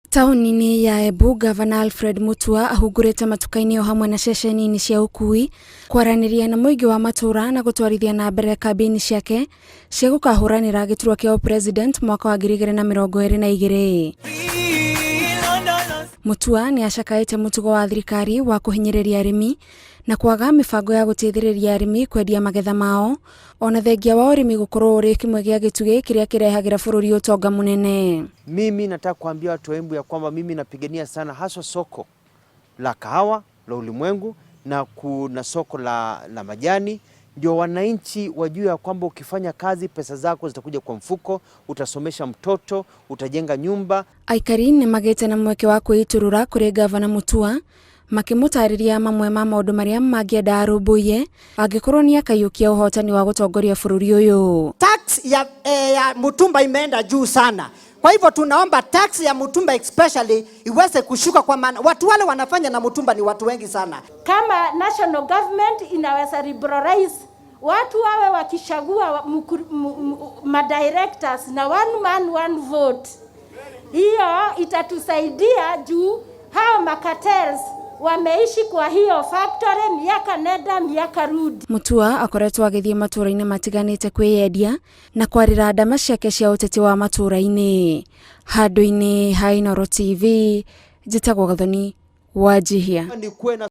Taũni-inĩ ya Embu, Gavana Alfred Mutua ahungurĩte matuka-inĩ o hamwe na ceceni-inĩ cia ũkui kwaranĩria na mũingĩ wa matũra na gũtwarithia na mbere kambĩini ciake cia gũkahũranĩra gĩturwa kĩa ũpresident mwaka wa 2022. Mutua nĩ acakaĩte mũtugo wa thirikari wa kũhinyĩrĩria arĩmi na kwaga mĩbango ya gũteithĩrĩria arĩmi kwendia magetha mao ona thengia wa ũrĩmi gũkorwo ũrĩ kĩmwe gĩa gĩtugĩ kĩrĩa kĩrehagĩra bũrũri ũtonga mũnene. Mimi nataka kuambia watu wa Embu ya kwamba mimi napigania sana haswa soko la kahawa la ulimwengu na kuna soko la majani, ndio wananchi wajue ya kwamba ukifanya kazi pesa zako zitakuja kwa mfuko, utasomesha mtoto, utajenga nyumba. Aikari nĩ magĩte na mweke wa kwĩitũrũra kũrĩ Gavana Mutua makĩmũtarĩria mamwe ma maũndũ marĩa mangĩenda arũmbũiye angĩkorwo nĩ akaiyũkia ũhotani wa gũtongoria bũrũri ũyũ. Tax ya mutumba imeenda juu sana. Kwa hivyo tunaomba tax ya mutumba especially iweze kushuka, kwa maana watu wale wanafanya na mutumba ni watu wengi sana. Kama national government inaweza liberalize watu wawe wakichagua madirectors na one man one vote, hiyo itatusaidia juu hao macartels wameishi kwa hiyo factory miaka nenda miaka rudi. Mutua akoretwo agĩthiĩ matũũra-inĩ matiganĩte kwĩyendia na kwarĩra ndama ciake cia ũteti wa matũũra-inĩ. Handũ-inĩ ha Inooro TV, njĩtagwo Gathoni Wanjihia. Ni kuwe na